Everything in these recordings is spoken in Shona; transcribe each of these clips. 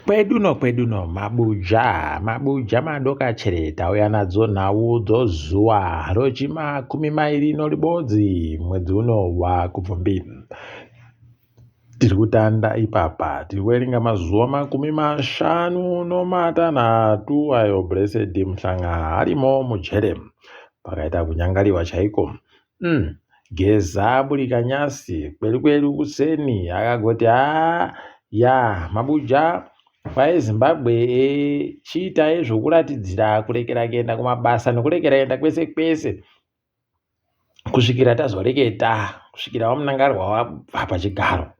Kwedu no kwedu no mabuja mabuja madoka chere tauya nadzo nhau dzozuva rochimakumi mairi noribodzi mwedzi uno wakubvumbi. Tiri kutanda ipapa tiri kuverenga mazuva 58 ayo Blessed Mhlanga arimo mujere pakaita kunyangariwa chaiko. Geza aburika nyasi kweli kweli kuseni akagoti haa ya mabuja kwai Zimbabwe e, chiitai zvokuratidzira kurekera kuenda kumabasa nekurekera kuenda kwese kwese kusvikira tazoreketa kusvikira vaMnangagwa vabva pachigaro.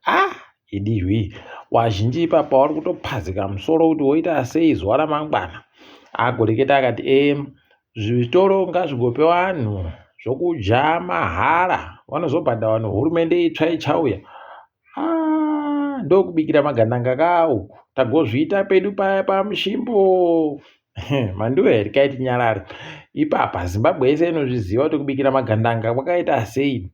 Ah idihwi wazhinji ipapa wari kutopazika musoro kuti woita sei zuva ramangwana. Agoreketa akati e zvitoro ngazvigope vanhu zvokudya mahara vanozobhadharwa nehurumende itsva ichauya. Ah, ndokubikira magandanga ka uku tagozviita pedu paya pamushimbo. Manduwe here kaiti nyarare ipapa Zimbabwe yese inozviziva kuti kubikira magandanga kwakaita sei.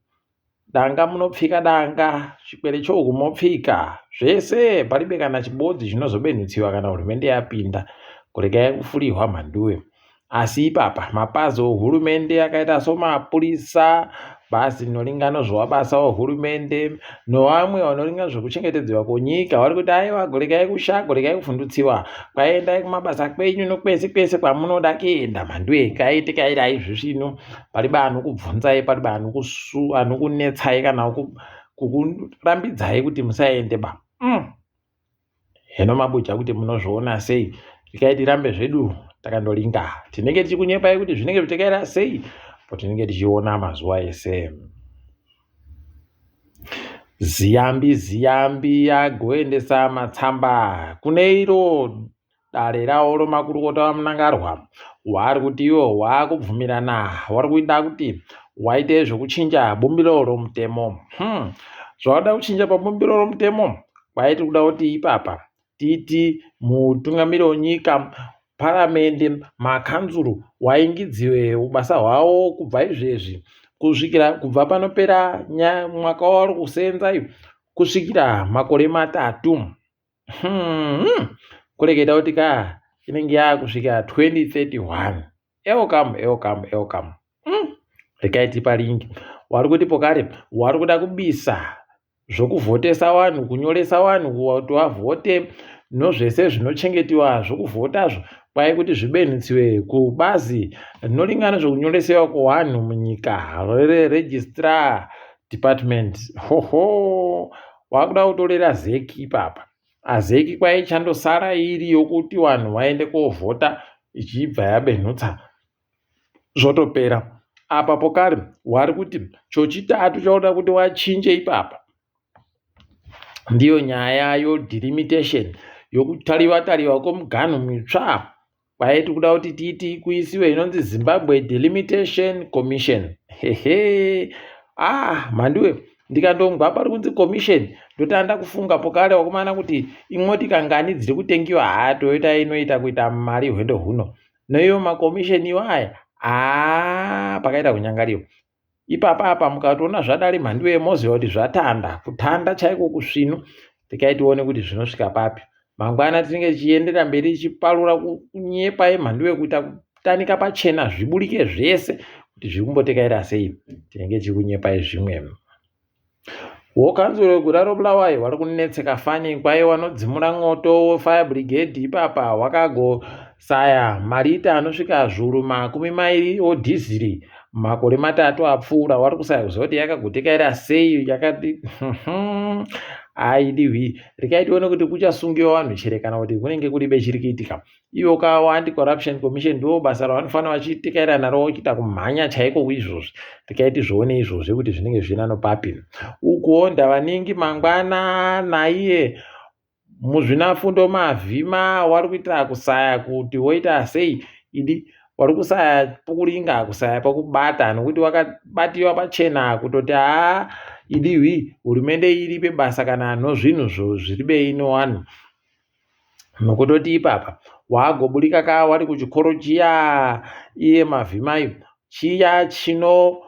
Danga munopfika danga, chikwere chohuku mopfika, zvese paribe kana chibodzi chinozobenhutsiwa kana hurumende yapinda. Kuregai kufurihwa mhanduwe. Asi ipapa mapazi ohurumende akaita somapurisa, bazi rinoringa nozvewabasa wehurumende novamwe vanoringa zvekuchengetedzwa kwenyika vari kuti aiwa gorekai kusha, gorekai kuvhundutsiwa, kwaendai kumabasa kwenyu nokwese kwese kwamunoda kuenda mhanduwe kaitikairai zvisvinu. Paribe anokubvunzai, paribe anokunetsai kana kukurambidzai kuti musaende ba. Heno mabuja kuti munozviona sei. Tikai tirambe zvedu takandoringa. Tinenge tichikunyepai kuti zvinenge zvitekaira sei po tinenge tichiona mazuva ese. Ziyambi ziyambi agoendesa matsamba kune iro Dare ravo remakurukota VaMnangarwa vari kuti ivo vakubvumirana vari kuda kuti waite zvekuchinja bumbiro romutemo. Zvavada kuchinja pabumbiro romutemo kwaiti kuda kuti ipapa titi mutungamiri wenyika, paramende, makanzuru waingidziwe ubasa hwavo kubva izvezvi kusvikira kubva panopera mwaka wavari kusenza iyo kusvikira makore 3. Kureketa kuti ka inenge yakusvika 2031. Welcome, welcome, welcome. Rekai tipa link. Wari kuti pokare wari kuda kubisa zvokuvhotesa vanhu, kunyoresa vanhu kuti vavhote nozvese zvinochengetiwa zvokuvhotazvo kwai kuti zvibenhutsiwe kubazi rinoringana zvokunyoresewa kwevanhu munyika reregistrar department. Hoho wakuda kutorera zeki ipapa. Azeki kwaichandosara iri yokuti vanhu vaende kovhota ichibva yabenhutsa zvotopera. Apa pokare wari kuti chochitatu chaunoda kuti wachinje ipapa ndiyo nyaya yodelimitation yokutariwa tariwa kwomuganhu mitsva Kwaiti kuda kuti titi kuisiwe inonzi Zimbabwe Delimitation Commission. Hehe. Ah, mhanduwe ndikandongwa pari kunzi commission ndotanga kufunga pokare wakomana kuti imoti kangani dziri kutengiwa haa Toyota inoita kuita mari hwendo huno neiyo makomisheni iwaya haa pakaita kunyangariwa Ipapa apa mukatoona zvadari mhanduwe moziva kuti zvatanda, kutanda chaiko kusvinu. Rekai tione kuti zvinosvika papi. Mangwana tinenge tichiendera mberi tichiparura kunyepa yemhanduwe kuita kutanika pachena zviburike zvese kuti zviri kumbotekaira sei. Tinenge tichiri kunyepai zvimwe. Wokanzuro weguta roBulawayo vari kunetseka fani kwaye wanodzimura mwoto wefire brigade ipapa wakagosaya marita anosvika zviuru 20 odhiziri makore 3 apfuura wari kusaya kuziva kuti yakagotekaira sei yakati aidihwi rekai tione kuti kuchasungiwa vanhu chere kana kuti kunenge kuri bechiri kuitika. Ivo ka Anti Corruption Commission ndiwo basa ravanofanira vachitekaira naro vachiita kumhanya chaiko kuizvozvi. Rekai tizvione izvozvi kuti zvinenge zvichienda nopapi. Ukuwo ndavaningi mangwana naiye muzvinafundo mavhima wari kuita kusaya kuti woita sei idi wari kusaya pokuringa kusaya pokubata nokuti wakabatiwa pachena kutoti haa idihwi hurumende iripe basa kana nozvinhu zviri nowanhu Nokutoti ipapa wagoburika ka wari kuchikoro chiya iye mavhimayo chiya chino.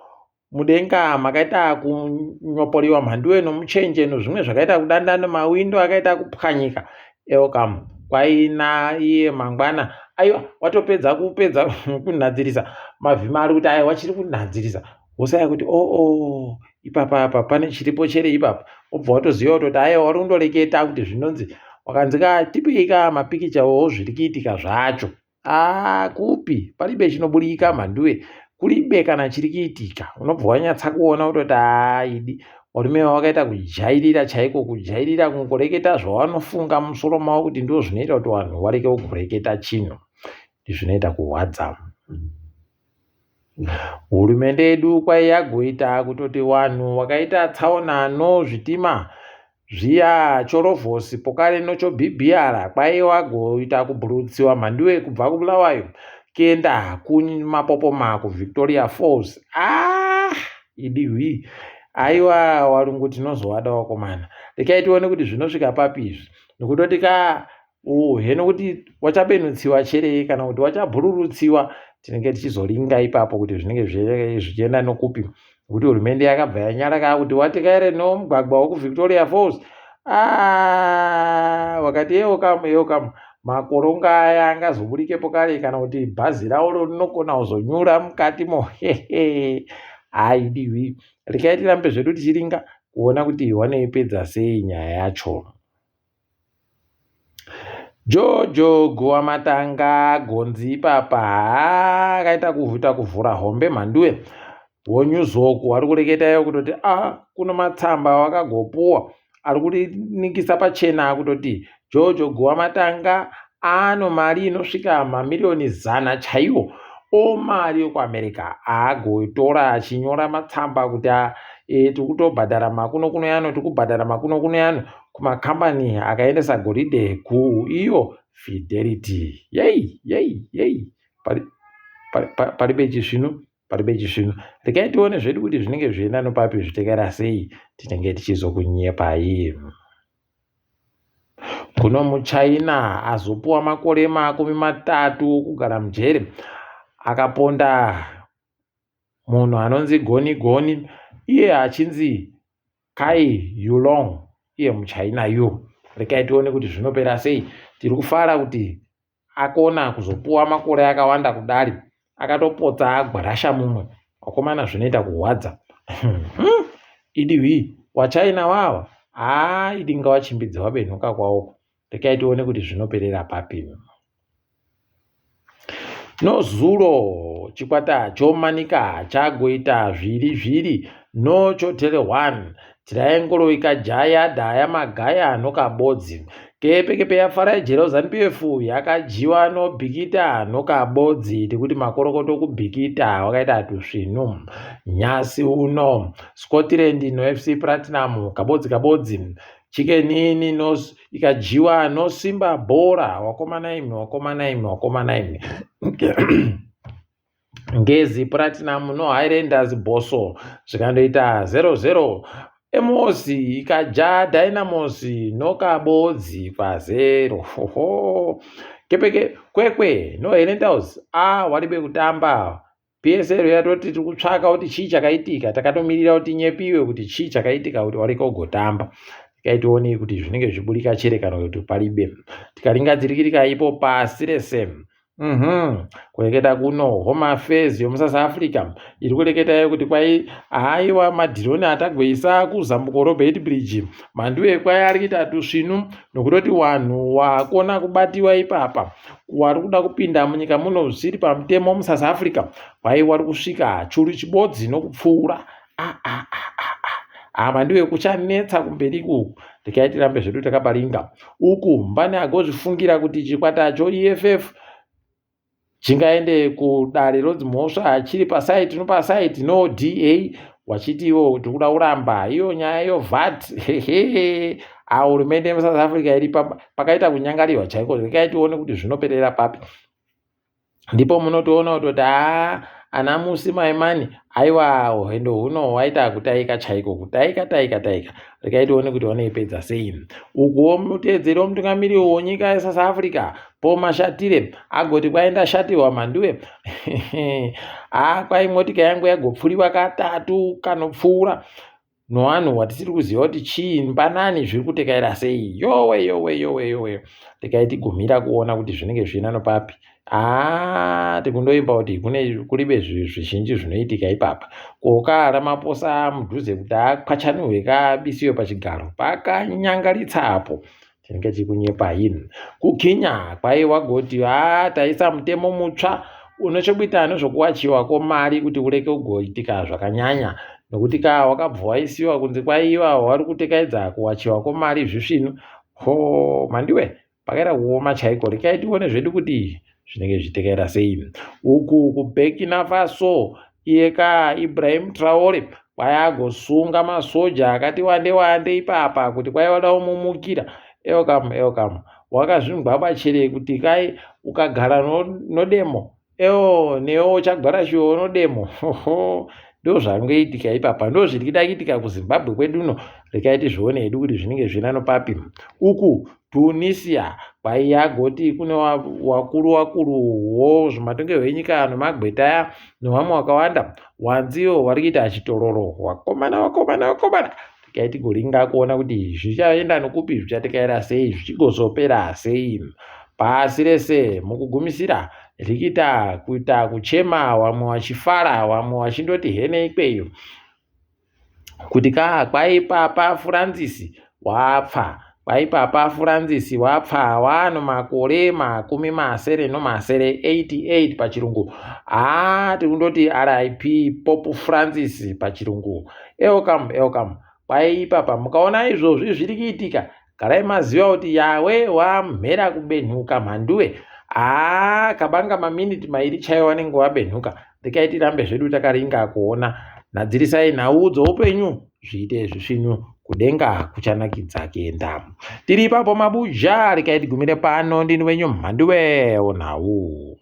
Mudenga makaita kunyoporiwa mhanduwe nomuchenje nozvimwe zvakaita kudanda nemawindo akaita kupwanyika. Elcam kwaina iye mangwana aiwa watopedza kupedza kunhadzirisa mavhima ari kuti aiwa chiri kunhadzirisa wosaya kuti oo oh, oh, ipapa apa pane chiripo chere ipapa wobva watoziva kutoti aiwa wari kundoreketa kuti zvinonzi wakanzi ka tipei ka mapikicha oo zviri kuitika zvacho Haa kupi palibe chinoburika mhanduwe kulibe kana chiri kuitika unobva wanyatsa kuona kutoti haa idi varume vakaita kujairira chaiko kujairira kungoreketa zvavanofunga musoro mavo kuti ndizvo zvinoita kuti vanhu vareke kureketa chinhu ndizvinoita kurwadza hurumende yedu kwai yagoita kutoti vanhu vakaita tsaona no zvitima Zviya chorovhosi pokare nochobhibhiyara kwai wagoita kubhurutsiwa mhanduwe kubva kuBulawayo kuenda kumapopoma kuVictoria Falls. Ah, idi hwi. Aiwa warungu tinozowada wakomana. Rekai tione kuti zvinosvika papi izvi. Nokutoti ka uhe nokuti wachabenutsiwa chere kana kuti wachabhururutsiwa tinenge tichizoringa ipapo kuti zvinenge zvichienda nokupi nekuti hurumende yakabva yanyara kaa kuti watikaere nomugwagwa wekuvictoria falls ah, wakati yeokamu yeokamu makoronga aya angazoburikepo kare kana kuti bhazi rawo rinokona kuzonyura mukatimo hehe haidiwi rekai tirambe zvedu tichiringa kuona kuti wanoipedza sei nyaya yacho Jojo Guvamatanga gonzi ipapa haa akaita kuita kuvhura hombe mhanduwe wonyuzoku wari kureketa iwo kutoti a ah, kuno matsamba wakagopuwa ari kurinikisa pachena kutoti Jojo Guvamatanga ano mari inosvika mamiriyoni zana chaiwo omari yokuAmerica aagotora achinyora matsamba kuti e, tiri kutobhadhara makuno kuno yano tiri kubhadhara makuno kuno yano kumakambani akaendesa goridhe kuiyo Fidelity. Yei, yei, yei. Paribe chisvinu, paribe chisvinu. Regai tione zvedu kuti zvinenge zvichienda nopapi zvitekera sei tinenge tichizokunyepai. Kuno muChina azopuwa makore 30 okugara mujeri akaponda munhu anonzi Goni Goni iye achinzi Kai Yulong iye muchina yu. Regai tione kuti zvinopera sei. Tiri kufara kuti akona kuzopuwa makore akawanda kudari. Akatopotsa agwarasha mumwe. Vakomana zvinoita kurwadza. Hmm. Idi hwi wachina wawa. Haa idi ngawachimbidze wabenhuka kwawo. Regai tione kuti zvinoperera papi. Nozuro chikwata choManica chagoita zviri zviri nochoTele 1 Triangle ikajaya daya magaya nokabodzi kepekepe yafarai jero ZanuPF yakajiwa nobhikita nokabodzi tikuti makorokoto kubhikita wakaita tusvinu nyasi uno Scotland noFC Platinum kabodzi kabodzi Chicken Inn no ikadyiwa no simba bhora wakomana imi wakomana imi wakomana imi ngezi platinum no highlanders boso zvikandoita 00 emos ikadya dynamos nokabodzi pazero hoho kepeke kwekwe no highlanders a ah, waribe kutamba PSL yatoti tiri kutsvaka kuti chii chakaitika takatomirira kuti inyepiwe kuti chii chakaitika kuti wareka ugotamba tikaitoonei kuti zvinenge zvichiburika chere kana kuti paribe tikaringa dzirikirika ipo pasi rese Mm Kureketa kuno Home Affairs yomuSouth Africa iri kureketa kuti kwai haiwa madhironi atagweisa kuzambuko roBeitbridge mhanduwe kwai ari kuita tusvinu nokutoti wanhu wakona kubatiwa ipapa wari kuda kupinda munyika muno zvisiri pamutemo muSouth Africa kwai wari kusvika churu chibodzi nokupfuura ah, ah, ah, ah, ah. Ava ndiwe kuchanetsa kumberi uku rekai tirambe zvedu takabaringa uku mbani agozvifungira kuti chikwata choEFF chingaende kudare rodzimhosva chiri pasaiti nopasaiti no da wachiti iwo tikuda kuramba iyo nyaya yovat hehe ahurumende yemusouth africa iri pakaita kunyangariwa chaiko rekai tione kuti zvinoperera papi ndipo munotoona kutoti haa Ana Musi Maimani aiwa hwendo huno waita kutaika chaiko kutaika taika taika regai tione kuti vanoipedza sei. Ukuwo muteedzeri wemutungamiri wenyika yeSouth Africa Paul Mashatile agoti kwai ndashatirwa mhanduwe haa kwai motika yangu yagopfuriwa katatu kanopfuura nowanhu watisiri kuziva kuti chii mbanani zviri kutekaira sei yowe yowe yowe yowe regai tigomira kuona kuti zvinenge zviina nopapi haa tikundoimba kuti kune kuribe zvizhinji zvinoitika ipapa koka ramaposa mudhuze kuti akwachanurwe kabisiwe pachigaro pakanyangaritsa apo Tinenge tichikunyepa ini. KuKenya kwaiwa goti haa taisa mutemo mutsva une chekuita nezvekuwachiwa kwemari kuti ureke kugoitika zvakanyanya nokuti ka wakabva waisiwa kunze kwaiwa wari kutekaidza kuwachiwa kwemari zvisvinu ho mandiwe pakaita kuoma chaiko rekai tione zvedu kuti zvinenge zvichitekaira sei uku kuburkina faso Iye ka Ibrahim Traore kwai agosunga masoja akati wande wande ipapa kuti kwai wada kumumukira. Elcam Elcam wakazvingwaba chere kuti kai ukagara nodemo eo newe uchagara shuwo nodemo ndozvangoitika ipapa ndozviri kuda kuitika kuzimbabwe kwedu uno rekai tizvione hedu kuti zvinenge zvinano papi uku Tunisia kwaiyagoti kune wakuru wakuru wo zvematongerwo enyika nemagweta aya nevamwe wakawanda wanziwo wari kuita chitororo wakomana wakomana wakomana tikai tigoringa kuona kuti zvichaenda nokupi zvichatekaira sei zvichigozopera sei pasi rese mukugumisira rikiita kuita kuchema vamwe vachifara vamwe vachindoti hene ikweyo kuti kaa kwai papa Francis wapfa kwai papa Francis wapfa wano makore makumi masere nomasere 88 pachirungu haa tikundoti RIP Pope Francis pachirungu elcam elcam kwai ipapa mukaona izvozvi zviri kuitika Garai maziva kuti Yawe wamhera kubenhuka mhanduwe. Haa kabanga maminiti mairi chaiwo wanenge wabenhuka. Rekai tirambe zvedu takaringa kuona. Nhadzirisai nhau dzoupenyu zviite zvisvinu kudenga kuchanakidza kuenda. Tiri ipapo mabuja rekai tigumire pano ndini wenyu mhanduwe onhau.